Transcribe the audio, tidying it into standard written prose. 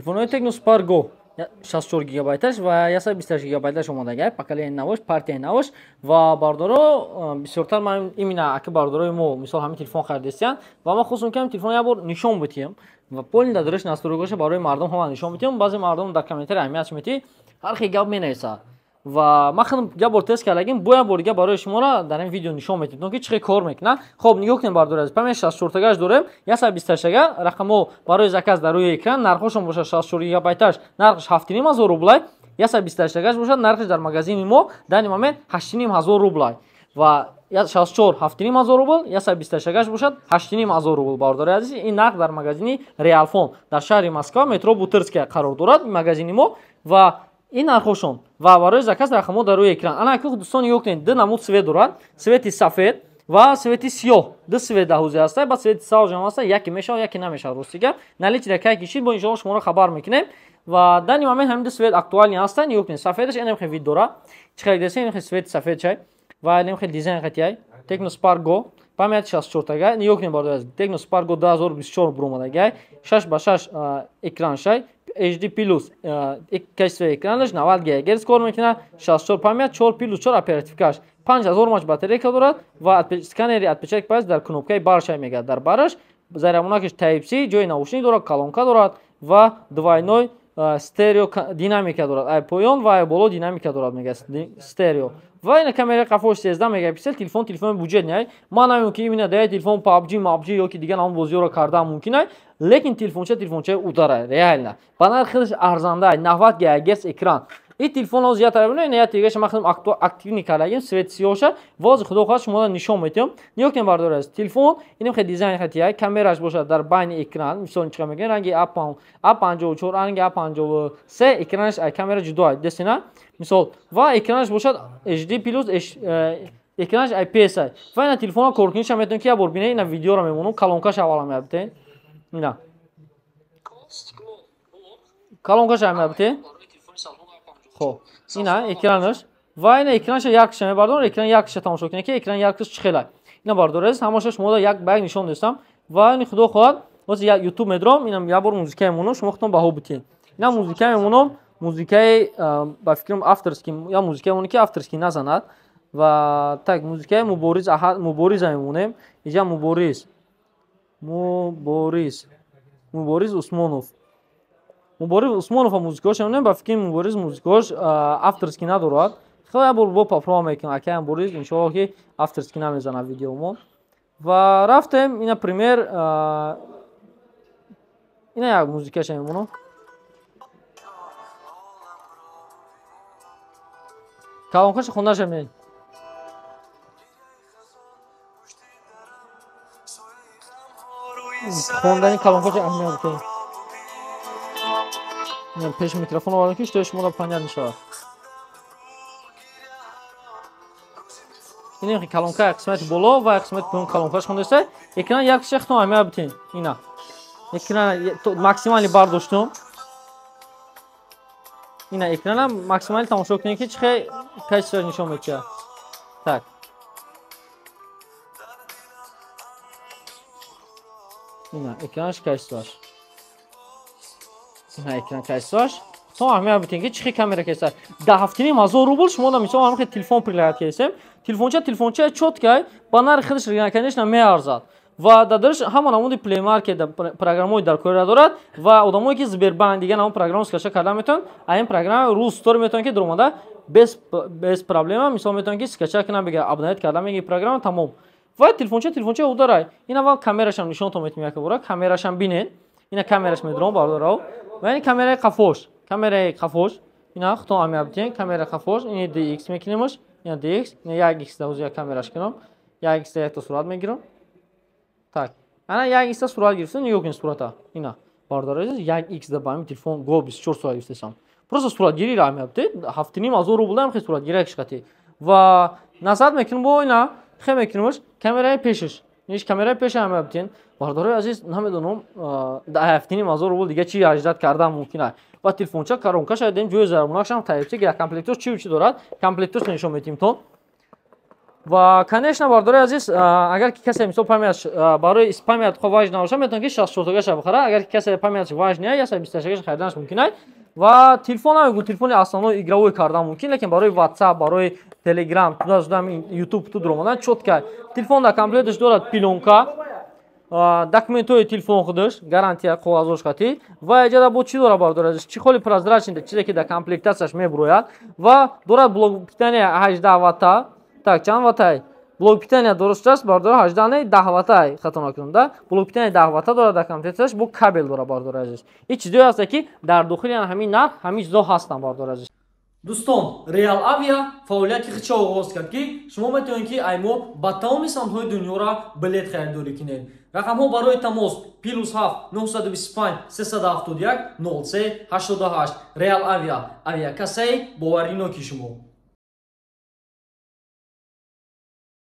Телефонҳои Tecno Spark Go 64 гигабайташ ва 128 гигабайташ омадагай, поколение навош, партияи навош. Ва бардоро, бисёртар ман именно аки бардорои мо, мисол, ҳамин телефон харидистиянд ва ман хостам, ки ҳамин телефон як бор нишон битиҳам ва полный дар настройкаша барои мардум ҳама нишон битиҳам. Баъзе мардум дар комментария аҳамият мети, ҳар хел гап менависад ва ман худам як бор тест кардагим, бо як бор дига барои шуморо дар ин видео нишон метиҳам, ки чӣ хел кор мекунад. Хоб, нигоҳ кунем, бардори азиз, память 64-тагаш дорем, 128-ага. Рақамҳо барои заказ дар рӯи экран. Нархҳошон бошад: 64 гигабайташ нархаш 7500 рублай, 128-агаш бошад, нархаш дар магазини мо дар ин момент 8500 рублай. Ва 64 7500 рубл, 128-агаш бошад 8500 рубл. Бардори азиз, ин нарх дар магазини Реалфон дар шаҳри Москва, метро Бутырская қарор дорад магазини мо ва ин нархҳошон. Ва барои заказ рақамҳо дар рӯи экран. Ана ки, дӯстон, нигоҳ кунед, ду намуд цвет дорад: цвети сафед ва цвети сиёҳ. Ду цвет дар ҳузӣ ҳаста, ба цвети сабзам ҳаста, яке мешавад, яке намешавад. Рости гап, наличие кай кишид, бо иншоалло шуморо хабар мекунем. Ва данный момент ҳамин ду цвет актуальный ҳаста. Нигоҳ кунед, сафедаш инам хел вид дорад, чӣ хел деса, инам хел цвети сафед чай ва инам хел дизайн хатияй. Tecno Spark Go, память 64-тага. Нигоҳ кунед, бардор, Tecno Spark Go 2024 буромадагай, 6 ба 6 экран шай, HD плюс качество экранаш, 90 ГГц кор мекунад, 64 память, 4 плюс 4 оперативкаш, 5000 мАч батарейка дорад ва сканери отпечаток пальц дар кнопкаи баршай мегардад. Дар бараш зарядмонакаш Type C, ҷои наушник дорад, колонка дорад ва двойной стерео динамика дорад, ай поён ва ай боло динамика дорад, мега стерео. Ва ина камераи қафош 13 мегапиксел. Телефон телефони бюджетный. Ман намедонам, ки именно дар телефон PUBG, MUBG ё ки дигар ҳамон бозиҳоро кардан мумкин ай, лекин телефонча телефончаи удара, реально ба нархи худаш арзанда. 90 ГГц экран ин телефон. Ҳозир як тараф, ина як дигаша ман худам активный кардагим, цвет сиёша. Вози, худо хоҳад, шуморо нишон метиҳам. Нигоҳ кунед, бардор аст, телефон инам хел дизайн хатияй. Камераш бошад дар байни экран, мисол, чиқа мегӯям, ранги А54, ранги А53 экранаш ай камера ҷудо ай десина, мисол. Ва экранаш бошад HD плюс, экранаш IPS ай. Ва ина телефонро коркуниша метавонед, ки як бор бинед. Ина видеоро мемонам, колонкаш аввала меабитед, ина колонкаш меабитед. Хоб, ина экранаш ва ина экранаша яркиша мебардорам. Экран яркиша тамошо кунед, ки экран яркиш чӣ хелай. Ина, бардорез, ҳамаша шумо як ба як нишон дестам. Ва ини, худо хоҳад, ҳозир Ютуб медорам, инам як бор музыка мемонам, шумо худтон баҳо битиҳед. Ина музыка мемонам, музыкаи, ба фикрам, авторский, я музыка мемонем, ки авторский назанад. Ва так, музыкаи Мубориз, Мубориза мемонем иҷа. Мубориз, Мубориз, Мубориз Усмонов, Мубориз Усмонова музыкаош мемонем. Ба фикри Мубориз музыкаош авторский надорад. Хеле як бор бо попробуем мекунем. Акай Мубориз, иншоалло, ки авторский намезанад видеомо. Ва рафтем, ина пример, ина як музыкаша мемонам. Колонкаша хондаша мебинед. Хондани колонкаша аҳамият бикунед. Пеши микрофон овардам, ки что шуморо понятно шавад. Ин колонка қисмати боло ва қисмати поён колонкаш хондаста. Экран як шахтон аҳамият битин. Ина экран максимально бардоштум. Ина экрана максимально тамошо кунед, ки чӣ хел качество нишон медиҳад. Так, ина экранаш, качествоаш, ина экран качествоаш. То аҳамият битин, ки чӣ хел камера кеса. Да 7500 рубл шумо да, мисол, ҳамин хел телефон предлагать кесем. Телефонча телефонча чёткай, ба нархи худаш, конечно, меарзад. Ва дар дараш ҳама намуди Play Market программаҳои дар корера дорад. Ва одамое, ки Сбербанк, дигар намуд программа скачать карда метавонанд, а ин программа Рус Стор метавонанд, ки даромада без проблема, мисол, метавонанд, ки скачать кунанд, бигиранд, обновить карда меги программа, тамом. Ва телефонча телефонча ударай. Ин аввал камерашам нишонтон метавонем, як бора камерашам бинед. Ина камераш медорам, бардорао. Ва ин камераи қафош, камераи қафош, ина худтон аҳамият битиҳед, камера қафош. Ини DX мекунемаш, ина DX, ина як X да. Як камераш кунам, як X да якта сурат мегирам. Так, ана як X да сурат гирифтам, нигоҳ кунед сурата. Ина, бардори азиз, як X да ба ҳамин телефон Go 24 сурат гирифтесам. Просто суратгириро аҳамият битиҳед, 7500 рубл ҳам хел суратгирия кишқатӣ. Ва назар мекунем, бо ина хе мекунемаш, камераи пешаш, иш камераи пеша аҳамият битиҳед, бардорои азиз. Намедонам, 7500 рубл дига чи аждат кардан мумкин аст. Ва телефонча коронкаш дем, ҷои зарбунакшам Type C, комплектош чӣ чӣ дорад, комплектош нишон метиҳем. То Ва, конечно, бардори азиз, агар ки касе, мисол, память барои память важный набоша, метавонад, ки 64-тагаша бихара. Агар ки касе память важный, 128-гаша хариданаш мумкин ай. Ва телефон ҳам, телефони основной игровой кардан мумкин, лекин барои WhatsApp, барои Telegram, туда-сюда, YouTube ту дуромадан чётко. Телефон дар комплекташ дорад плёнка, документҳои телефон худаш, гарантия коғазош хатӣ. Ва иҷада бо чӣ дора, бардор азиз? Чехоли прозрачный, чизе ки дар комплектацияш мебурояд. Ва дорад блок питания 18 ватта. Так, чанд ваттай блок питания дуруст аст, бардор? 18 не, 10 ваттай, хато накунам да. Блок питания 10 ватта дорад дар комплектацияш, бо кабел дорад, бардор азиз. Ин чизое ҳаста, ки дар дохили ҳамин нарх ҳамин чизо ҳастанд, бардор азиз. Дӯстон, Реал Авиа фаъолияти худша оғоз кард, ки шумо метавонед, ки ай мо ба тамоми самтҳои дунёра билет харидорӣ кунед. Рақамҳо барои тамос: +7 925 371 03 88. Реал Авиа, авиакассаи бовариноки шумо.